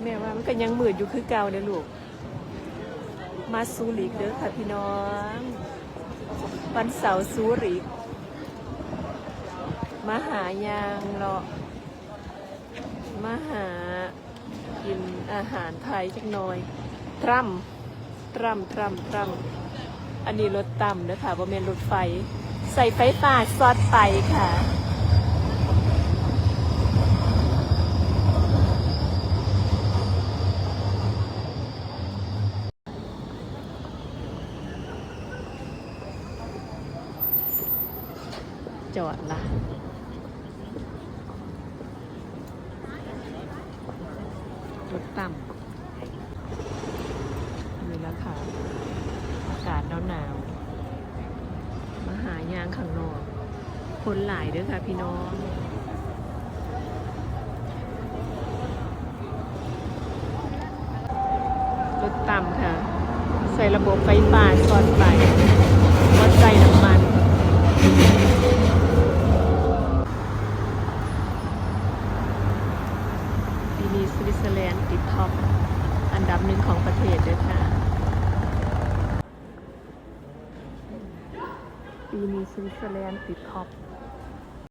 ແມ່ວ່າມັນກໍຍັງມືດຢູ່ຄືເກົ່າເດ້ລູກ. ມາຊູຣິກເດີຄ່ະພີ່ນ້ອງ, ວັນເສົາຊູຣິກ, ມາຫາຍ່າງເລາະ, ມາຫາ ກິນອາຫານໄທຈັກໜ່ອຍ. ຕຣຳ ຕຣຳ ຕຣຳ ຕຣຳ. ອັນນີ້ລົດຕຳເດີຄ່ະ, ບໍ່ແມ່ນລົດໄຟ. ໃສ່ໄຟຟ້າຊັອດໄປຄ່ະ. ຈອດລະ. ລົດຕຳ ນີ້ລະຄ່ະ ອາກາດໜາວໆ ມາຫາຍ່າງຂ້າງນອກ. ຄົນຫຼາຍເດີຄ່ະພີ່ນ້ອງ. ລົດຕຳຄ່ະ ໃສ່ລະບົບໄຟຟ້າຊັອດໄປ ບໍ່ໃສ່ນ້ຳມັນ. ປີນີ້ສະວິດເຊີແລນຕິດທັອບອັນດັບໜຶ່ງຂອງປະເທດເດີຄ່ະ. ປີນີ້ສະວິດເຊີແລນຕິດທັອບ